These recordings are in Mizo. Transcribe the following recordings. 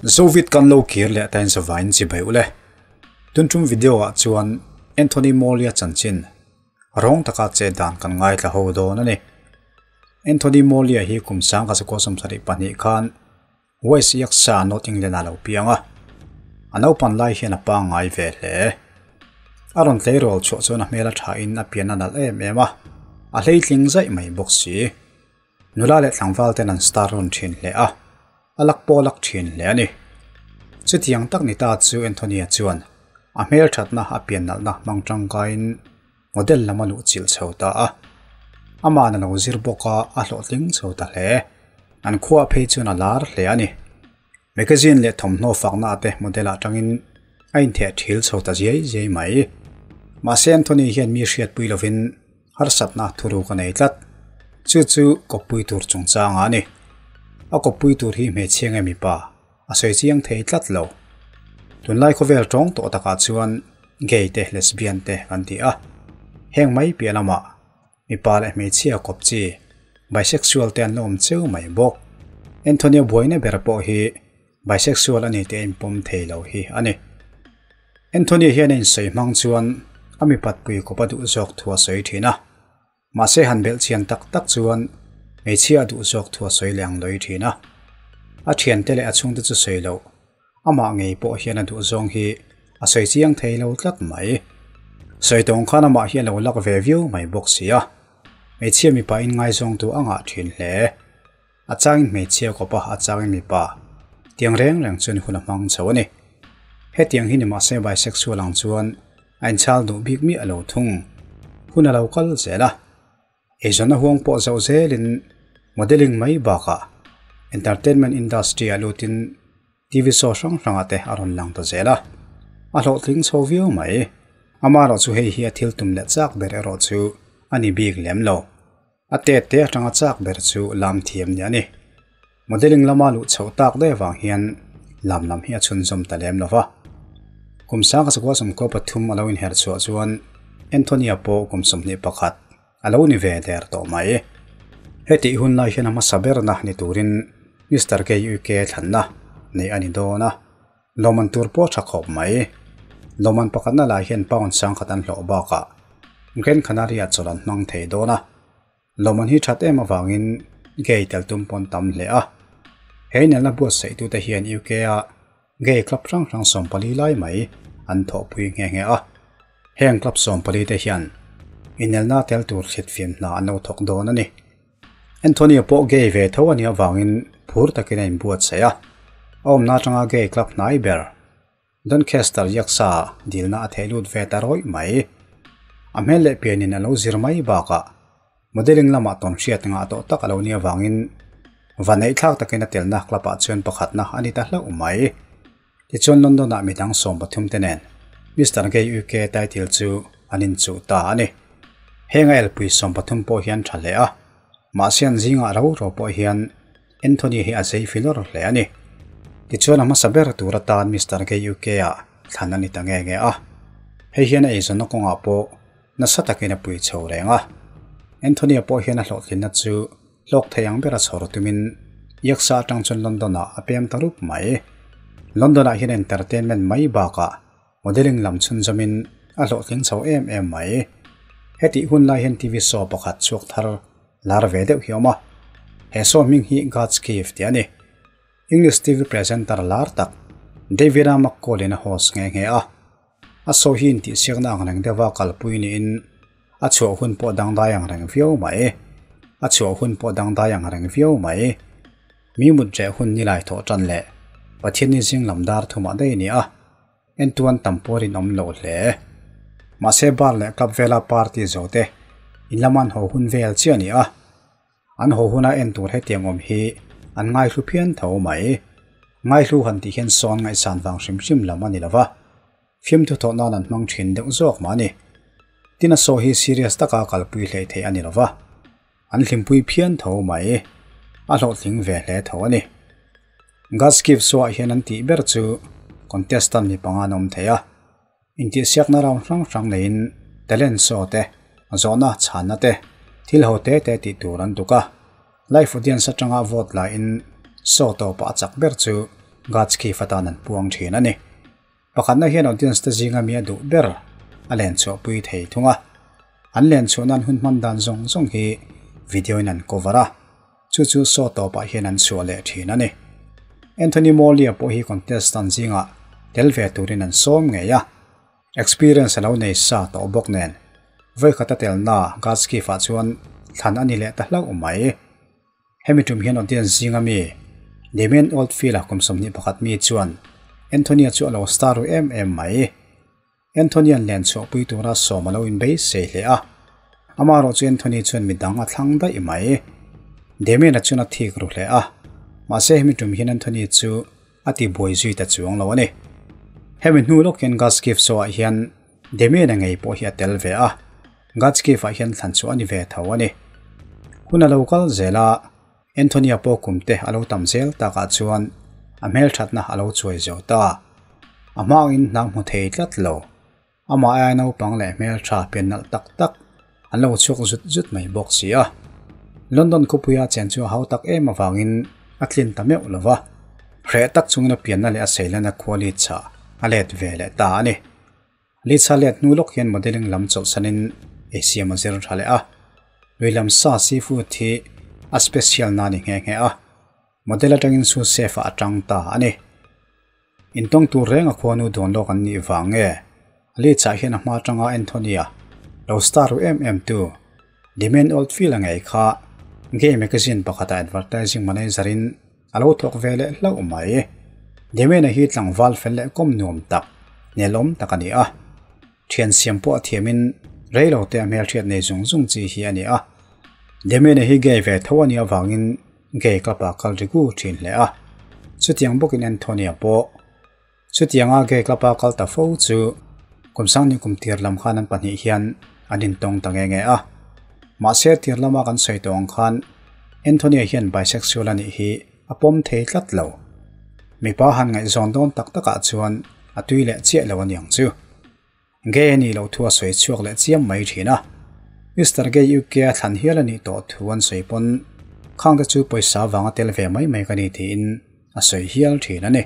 Zovit kan lo kir leh tain zavain chibai ule. Tun tum video ah chuan Anthony Morley-a chanchin rawng taka che dan kan ngaithla ho dawn a ni. Anthony Morley-a hi kum 1972 khan West Yorkshire, North England ah lo piang a. A naupan lai hian a pangngai ve hle. A rawn tleirawl chhuah chuan a hmel a tha in a pian a nalh em em a, a hleitling zaih mai bawk si. Nula leh tlangval ten an star rawn thin hle a, a lak pawh a lak thin hle a ni. Chutiang tak ni ta chu Anthony-a chuan a hmel thatna a pian nalhna hmang tangkaiin model lam a luh chilh chho ta a. Ama'n a lo zir bawk a, a hlawhtling chho ta hle. An khuaah phei chuan a lar hle a ni. Magazine leh thawmhnaw fakna te model ah tangin a intheh thil chho ta ziai ziai mai. Mahse Anthony hian mi hriatpui lovin harsatna thuruk a nei tlat. Chu chu kawppui tur chungchangah a ni. A kawppui tur hi hmeichhia nge mipa a sawi chiang thei tlat lo. Tunlai khawvel tawng tawh takah chuan gay te lesbian te kan ti a. Heng mai piah lamah mipa leh hmeichhia kawp chi bisexual te an la awm cheu mai bawk. Anthony-a buaina ber pawh hi bisexual a ni tih a inpawm thei lo hi a ni. Anthony hian a insawi hmang chuan a mipat pui kawp a duh zawk thu a sawi thin a. Mahse han belh chian tak tak chuan hmeichhia a duh zawk thu a sawi leh ang lawi thin a. A thiante leh a chhungte chu sawi loh amah ngei pawh hian a duh zawng hi a sawi chiang thei lo tlat mai. Sawi tawng khan amah hi a lo lak ve viau mai bawk si a. Hmeichhia mipa in ngaizawngtu a ngah thin hle. A changin hmeichhia kawp a, a changin mipa. Tiang reng reng chuan hun a hmang chho a ni. Hetiang hi ni mahse bisexual ang chuan a inchhal duh bik miah lo thung. Hun a lo kal zel a. Eizawnna huang pawh zoh zelin modelling mai bakah entertainment industry ah lutin TV show hrang hrangah te a rawn lang ta zel a. A hlawhtling chho viau mai. Amaherawhchu hei hi a thil tum leh chak ber erawh chu a ni bik lem lo. A tet te atanga chak ber chu lam thiam ni a ni. Modelling lama luh chhoh tak daih avang hian lam lam hi a chhunzawm ta lem lo va. Kum 1993 a lo inher chhuah chuan Anthony-a pawh kum 21 a lo ni ve der tawh mai. Hetih hun lai hian a hmasa berna ni turin Mister Gay UK thlanna neih a ni dawn a. Lawmman tur pawh a tha khawp mai. Lawmman pakhatna lah hian pound sangkhat an hlawh bakah Gran Canaria chawlh an hmang thei dawn a. Lawmman hi that em avangin gay tel tum pawn tam hle a. He inelna buatsaihtute hian UK-a gay club hrang hrang 40 lai mai an thawhpui nghe nghe a. Heng club 40 te hian inelna tel tur thlit fim hna an lo thawk dawn a ni. Anthony-a pawh gay ve tho a nih avangin phur takin a inbuatsaih a. A awmna atanga gay club hnai ber Doncaster Yaksa dilna a theh lut ve ta rawih mai. A hmel leh pianin a lo zir mai bakah modelling lamah tawn hriat ngah tawh tak a lo nih avangin vaneih thlak takin a telna club ah chuan pakhatna a ni ta hlauh mai. Tichuan London ah midang 13 te nen Mister Gay UK title chu an inchuh ta a ni. Heng a elpui 13 pawh hian tha hle a, mahse an zingah ro ro pawh hian Anthony hi a zei filawr hle a ni. Tichuan a hmasa ber tur atan Mister Gay UK ah thlan a ni ta nge nge a. Hei hian a eizawnna kawngah pawh nasa takin a pui chho reng a. Anthony-a pawh hian a hlawhtlinna chu hlawk thei ang bera chhawr tumin Yaksa atang chuan London ah a pem ta rup mai. London ah hian entertainment mai bakah modelling lam chhunzawmin a hlawhtling chho em em mai. Hetih hun lai hian TV show pakhat chhuak thar lar ve deuh hi a awm a. He show hming hi God's Gift tih a ni. English TV presenter lar tak Davina McCall-in a host nghe nghe a. A show hi intihsiakna ang reng deuha kalpui niin a chhuah hun pawh dangdai ang reng viau mai. A chhuah hun pawh dangdai ang reng viau mai. Mi mut reh hun ni lai thawh tan leh Pathian ni zing lam dar thumah daih a ni a. Entuan tam pawh rinawm lo hle. Mahse bar leh club vela party zo te in lama an haw hun vel chiah a ni a. An haw huna en tur hetiang awm hi an ngaihlu phian tho mai. Ngaihlu han tih hian sawn ngaihsan vang hrim hrim lam a ni lo va. Fiamthu thawh nan an hmang thin deuh zawk mah a ni. Tin a saw hi serious taka kalpui hleih theih a ni lo va. An hlimpui phian tho mai. A hlawhtling ve hle tho a ni. God's Gift show-ah hian an tih ber chu contestant mi panga an awm thei a. Intihsiakna round hrang hrang neiin talent show te, zawhna chhanna te, thil ho te te tih tur an tuk a. Live audience atanga vote lahin show tawpah a chak ber chu God's Gift atan an puang thin a ni. Pakhatna hian audience te zinga mi a duh ber a len chhuahpui thei thung a. An len chhuah nan hun hman dan zawng zawng hi video in an cover a, chu chu show tawpah hian an chhuah leh thin a ni. Anthony Morley-a pawh hi contestant zingah tel ve turin an sawm ngei a. Experience a lo nei sa tawh bawk nen, vawikhat a telna God's Gift ah chuan thlan a ni leh ta hlauh mai. Hemi tum hian audience zinga mi Damien Oldfield-a kum 21 mi chuan Anthony-a chu a lo star ru em em mai. Anthony-a'n len chhuahpui tura sawm a lo inbeisei hle a, amaherawh chu Anthony chuan midang a thlang daih mai. Damien-a chuan a thik ru hle a, mahse hemi tum hian Anthony chu a ti buai zui ta chuang lo a ni. Hemi hnu lawk hian God's Gift show ah hian Damien-a ngei pawh hi a tel ve a, God's Gift ah hian thlan chu a ni ve tho a ni. Hun a lo kal zel a, Anthony-a pawh kum te a lo tam zel takah chuan a hmelthatna a lo chuai zo ta. A hma angin hnang hmu thei tlat lo. Amah aia naupang leh hmeltha pian nalh tak tak an lo chhuak zut zut mai bawk si a. London khawpuia chen chu a hau tak em avangin a tlin ta meuh lo va, hreh tak chungin a pianna leh a seilana khua Leeds-ah a let ve leh ta a ni. Leeds-a let hnu lawk hian modelling lam chawlhsanin ei siam a zir tha leh a, lui lam sa seafood hi a special na ni nghe nghe a, model atangin sous chef-ah a tang ta a ni. Intawng tur reng a khuanu dawn lawk an nih vang nge? Leeds-ah hian a hma atanga Anthony-a lo star ru em em tu Damien Oldfield-a ngei kha gay magazine pakhata advertising manager-in a lo thawk ve leh hlauh mai. Damien-a hi tlangval fel leh kawm nuam tak, nelawm tak a ni a. Thian siam pawh a thiamin rei lo te a hmelhriat nei zung zung chi hi a ni a. Damien-a hi gay ve tho a nih avangin Gay club-ah kal rigu thin hle a, chutiang bawkin Anthony-a pawh. Chutianga gay club-a kal ta fo chu kum sangni kum tir lam khan an pahnih hian an intawng ta nge nge a. Mahse tir lama kan sawi tawh ang khan Anthony-a hian bisexual a nih hi a pawm thei tlat lo. Mipa han ngaihzawn dawn tak takah chuan a tui leh chiah lo a niang chu. Gay a nih loh thu a sawi chhuak leh chiam mai thin a. Mister Gay UK a thlan hial a nih tawh thu an sawi pawn khangte chu pawisa vanga tel ve mai mai ka ni tiin a sawi hial thin a ni.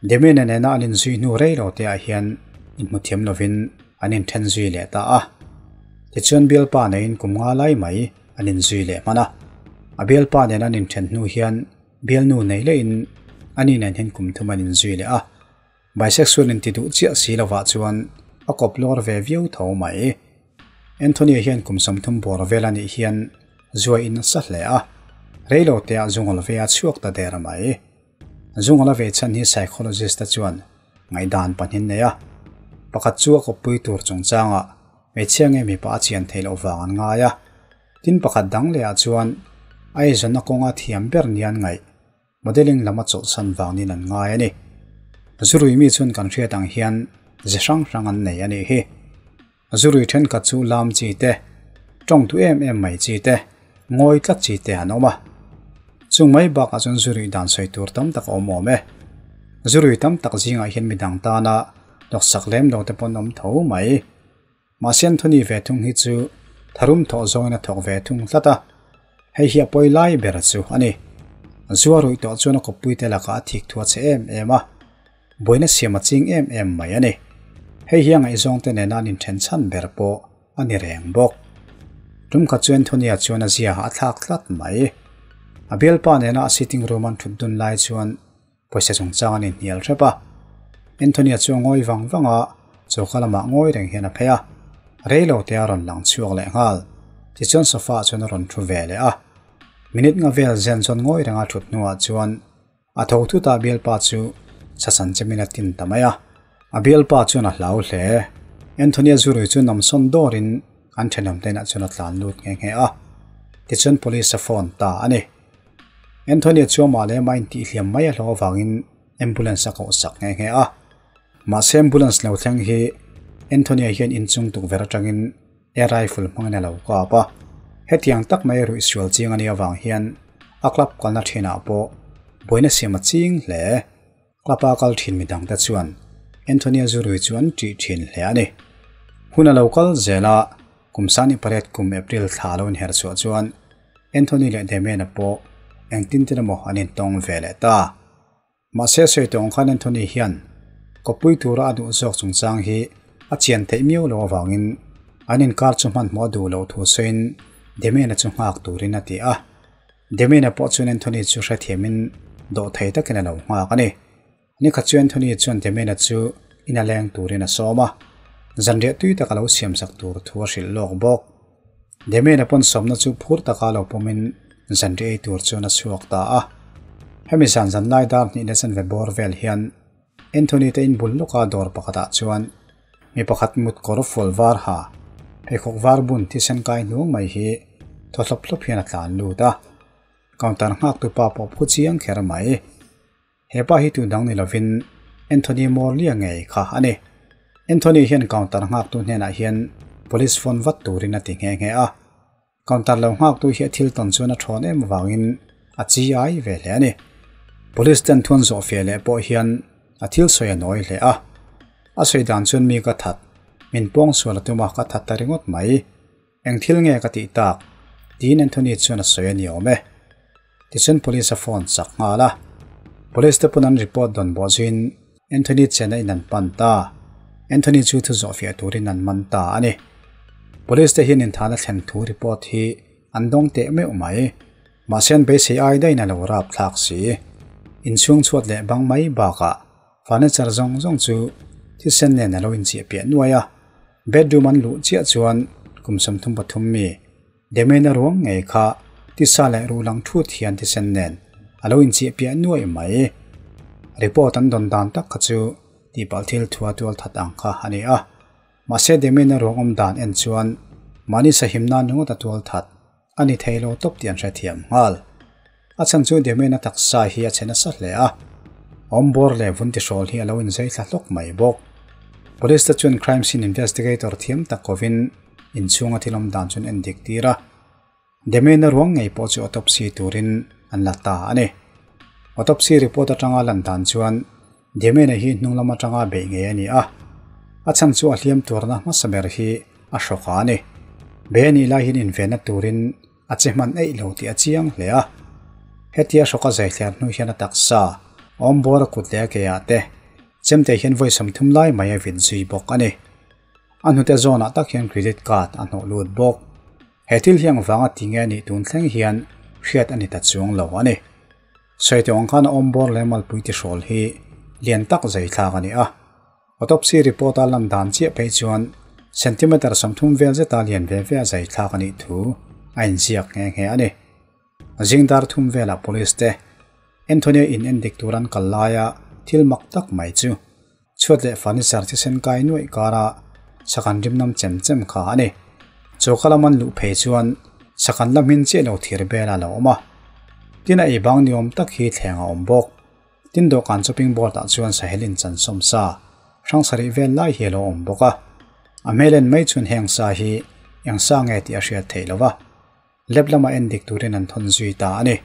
Damien-a nena an inzui hnu rei lo te ah hian inhmuthiam lovin an inthen zui leh ta a. Tichuan bialpa neiin kum nga lai mai an inzui leh hman a. A bialpa nena an inthen hnu hian bialnu nei lehin ani nen hian kum thum an inzui leh a. Bisexual in ti duh chiah si lovah chuan a kawp lawr ve viau tho mai. Anthony-a hian kum 30 bawr vel a nih hian zuai in nasa hle a, reilo te ah zungawl ve a chhuak ta der mai. Zungawl a vei chhan hi psychologist te chuan ngaihdan pahnin nei a, pakhat chu a kawppui tur chungchangah hmeichhia nge mipa a chian theih loh vang an ngai a, tin pakhat dang leh ah chuan a eizawnna kawnga thiam ber nia an ngaih. Modelling lam a chawlhsan vangin an ngai a ni. Zurui mi chuan kan hriat ang hian ze hrang hrang an nei a nih hi. Zurui thenkhat chu lam chi te, tawng duh em em mai chi te, ngawi tlat chi te an awm a. Chung mai bakah chuan zurui dan sawi tur tam tak a awm awm e. Zurui tam tak zingah hian midang tana hnawksak lem lo te pawh an awm tho mai. Mahse Anthony ve thung hi chu tharum thawh zawngin a thawk ve thung tlat a, hei hi a pawi lai ber chu a ni. Zua ruih tawh chuan a kawppui te lakah a thik thu a che em em a, buaina siam a ching em em mai a ni. Hei hi a ngaihzawng te nena an inthen chhan ber pawh a ni reng bawk. Tumkhat chu Anthony-a chuan a zia a thlak tlat mai. A bialpa nena a sitting room an thut dun lai chuan Pawisa chungchang an inhnial hrep a, Anthony-a chu a ngawi vang vang a, choka lamah ngawi reng hian a phei a, rei lo te a rawn lang chhuak leh nghal. Tichuan sofa ah chuan a rawn thu ve leh a, minute nga vel zen chuan ngawi renga thut hnuah chuan a tho thut a, bialpa chu chhachan chemin a tin ta mai a, a bialpa chuan a hlau hle. Anthony-a zurui chu namsawn dawrin an thenawm te inah chuan a tlan lut nghe nghe a, tichuan police a phone ta a ni. Anthony chu amah leh amah intihhliam mai a hlawh avangin ambulance a koh sak nghe nghe a. Mahse ambulance lo thleng hi Anthony-a hian inchung tukverh atangin air rifle hmangin a lo kap a. Hetiang tak mai ruih sual ching a nih avang hian a club kalna thinah pawh buaina siam a ching hle. Club-a kal thin midang te chuan Anthony-a zu rui chu an ṭih thin hle a ni. Hun a lo kal zel a, kum sani pariat kum April thla lo inher chhuah chuan Anthony leh Damian-a pawh engtin tin emaw an intawng ve leh ta. Mahse sawi tawh ang khan Anthony hian kawppui tura a duh zawk chungchang hi a chian theih miau loh avangin an inkar chu hmanhmawh a duh loh thu sawiin Damian-a chu nghak turin a ti a. Damian-a pawh chuan Anthony chu hrethiamin dawh thei takin a lo nghak a ni. Nikhat chu Anthony chuan Damian-a chu ina leng turin a sawm a, zanriah tui tak a lo siamsak tur thu a hrilh lawk bawk. Damian-a pawn sawmna chu phur taka lo pawmin zanriah ei tur chuan a chhuak ta a. Hemi zan zan lai dar hnih leh chanve bawr vel hian Anthony te inbul lawka dawr pakhatah chuan mi pakhat mut kawr fual var ha, pheikhawk var bun thisen kai hnuang mai hi thaw hlawp hlawp hian a tlan lut a. Counter nghaktu pa pawh phu chiang kher mai. He pa hi tu dang ni lovin Anthony Morley-a ngei kha a ni. Anthony hian counter nghaktu hnenah hian police phone vat turin a ti nghe nghe a. Counter lo nghaktu hi a thil tawn chuan a thawn em avangin a chi ai ve hle a ni. Police ten thuan zawh feh leh pawh hian a thil sawi a nawi hle a. A sawi dan chuan mi ka that, min pawng sual a tum a ka that ta ringawt mai. Eng thil nge ka tih tak? tiin Anthony chuan a sawi a ni awm e. Tichuan police a phone chak nghal a. Police te pawn an report dawn bawh zuiin Anthony chena in an pan ta. Anthony chu thu zawhfiah turin an man ta a ni. Police te hian inthahna thlen thu report hi an dawng teh meuh mai. Mahse an beisei ai daihin a lo rap thlak si. Inchhung chhuat leh bang mai bakah Furniture zawng zawng chu thisen nen a lo inchiah piah nuai a, bedroom an luh chiah chuan kum 33 mi Damian-a ruang ngei kha tisa leh ruh lang thut hian thisen nen a lo inchiah piah nuai mai. Report an dawn dan tak kha chu tihpalh thil thua tual that ang kha a ni a, mahse Damian-a ruang awm dan en chuan mahni sahim nan ringawt a tual that a ni thei lo tawp tih an hrethiam nghal. A chhan chu Damian-a taksa hi a che nasa hle a, awmbawr leh vun tihrawl hi a lo inzei thla hlawk mai bawk. Police te chuan crime scene investigator thiam tak kovin inchhunga thil awm dan chu an en dik tir a, Damian-a ruang ngei pawh chu autopsy turin an la ta a ni. Autopsy report atanga lan dan chuan Damian-a hi hnung lam atanga beih ngei a ni a, a chhan chu a hliam tuarna hmasa ber hi a hrawk a ni. Be a nih lai hian invenna turin a che hman eih lo tih a chiang hle a. Hetia hrawk a zai thler hnu hian a taksa, awmbawr a kut leh a ke ah te chemte hian vawi 30 lai mai a vit zui bawk a ni. A hnute zawnah tak hian credit card a hnawh lut bawk. He thil hi engvanga ti nge a nih tun thleng hian hriat a ni ta chuang lo a ni. Sawi tawh ang khan a awmbawr leh malpui tihrawl hi lian tak zai thlak a ni a. Autopsy report a lan dan chiah phei chuan centimeter 30 vel zeta lian ve ve a zai thlak a nih thu a inziak nghe nghe a ni. Zingdar thum velah police te Anthony-a in endik tur an kal laia thil mak tak mai chu chhuat leh furniture thisen kai nuaih kara sakan rimnam chem chem kha a ni. Choka lam an luh phei chuan sakan la hmin chiah lo thir bel a lo awm a, tin a ei bang ni awm tak hi thleng a awm bawk. Tin dawhkan chopping board ah chuan sahel in chan sawm sa hrang sarih vel lai hi a lo awm bawk a, a hmel en mai chuan heng sa hi eng sa nge tih a hriat theih lo va. Lab lama en dik turin an thawn zui ta a ni.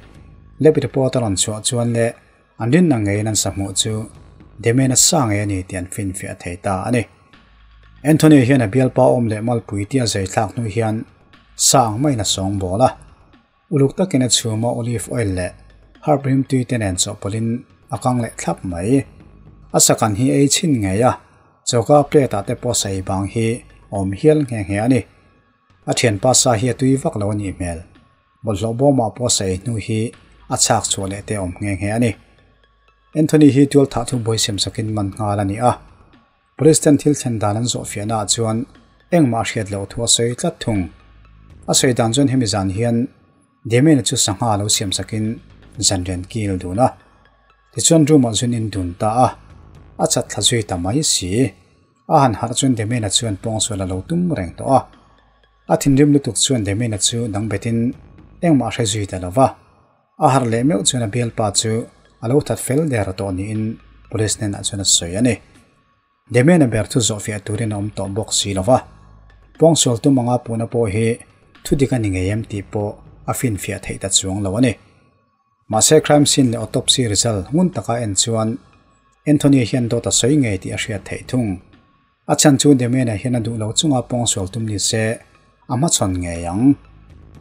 Lab report a rawn chhuah chuan leh an rinna ngeiin an sahmuh chu Damian-a sa ngei a ni tih an finfiah thei ta a ni. Anthony hian a bialpa awm leh malpui tia zai thlak hnu hian sa ang maiin a sawng bawl a. Uluk takin a chhum a olive oil leh herb rimtui te nen chawhpawlhin a kang leh thlap mai. A sakan hi ei chhin ngei a, choka plate ah te pawh sai bang hi a awm hial nghe nghe a ni. A thianpa sa hi a tui vak lo a nih hmel. Bawlhhlawh bawmah pawh sa ei hnu hi a chhak chhuah leh te awm nghe nghe a ni. Anthony hi tual thah thu buai sem sakin man nghal a ni a. Police ten thil thlen dan an zawh fiahna ah chuan engmah a hriat loh thu a sawi tlat thung. A sawi dan chuan hemi zan hian Damian-a chu sangha lo siam sakin zanrian kil dun a. Tichuan room ah zun in dun ta a. A chat thla zui ta mai si. A han harh chuan Damian-a chuan pawngsual a lo tum reng tawh a. A thinrim lutuk chuan Damian-a chu dang betin engmah a hre zui ta lo va. A harh leh meuh chuan a bialpa chu a lo that fel der tawh niin police hnenah chuan a sawi a ni. Damian-a ber chu zawhfiah turin a awm tawh bawk si lo va. Pawngsual tum anga puhna pawh hi thu dik a ni ngei em tih pawh a finfiah theih ta chuang lo a ni. Mahse crime scene leh autopsy result ngun taka en chuan Anthony hian dawt a sawi ngei tih a hriat theih thung. A chhan chu Damian-a hian a duh lo chunga pawngsual tum ni se a hmachhawn ngei ang.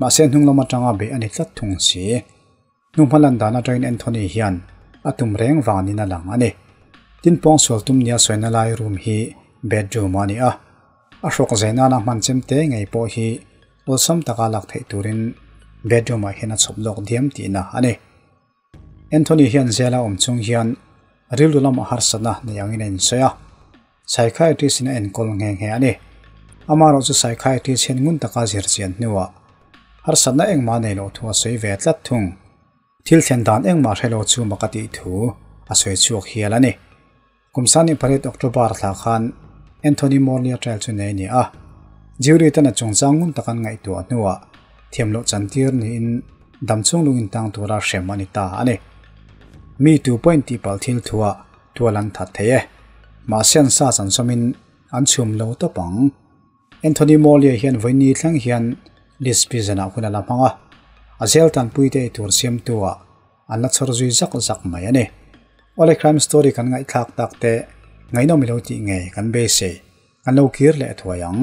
Mahse hnung lam atanga beih a ni tlat thung si. Hnuhma lan dan atangin Anthony hian a tum reng vangin a lang a ni. Tin pawngsual tum nia sawina lai room hi bedroom a ni a, a hrawk zai nana hman chem te ngei pawh hi awlsam taka lak theih turin bedroom ah hian a chhawp lawk diam tihna a ni. Anthony hian zela awm chung hian rilru lamah harsatna nei angin a insawi a, psychiatrist in a enkawl nghe nghe a ni. Amaherawhchu psychiatrist hian ngun taka zir chian hnuah harsatna engmah nei loh thu a sawi ve tlat thung. Thil thlen dan engmah hre lo chu mak a tih thu a sawi chhuak hial a ni. Kum sani pariat October thla khan Anthony Morley-a trial chu nei a ni a, jury ten a chungchang ngun tak an ngaihtuah hnuah thiam loh chantir niin damchhung lungin tang tura hrem a ni ta a ni. Mi tu pawhin tihpalh thil thuah tual an that thei e. Mahse an sa chan sawmin an chhum lo tawp ang. Anthony Morley-a hian vawiini thleng hian Leeds prison-ah hun a la hmang a, a zel tanpuite ei tur siamtu-ah an la chhawr zui zak zak mai a ni. Awle crime story kan ngaihthlak tak te ngaihnawm ilo tih ngei kan beisei, kan lo kir leh thuai ang.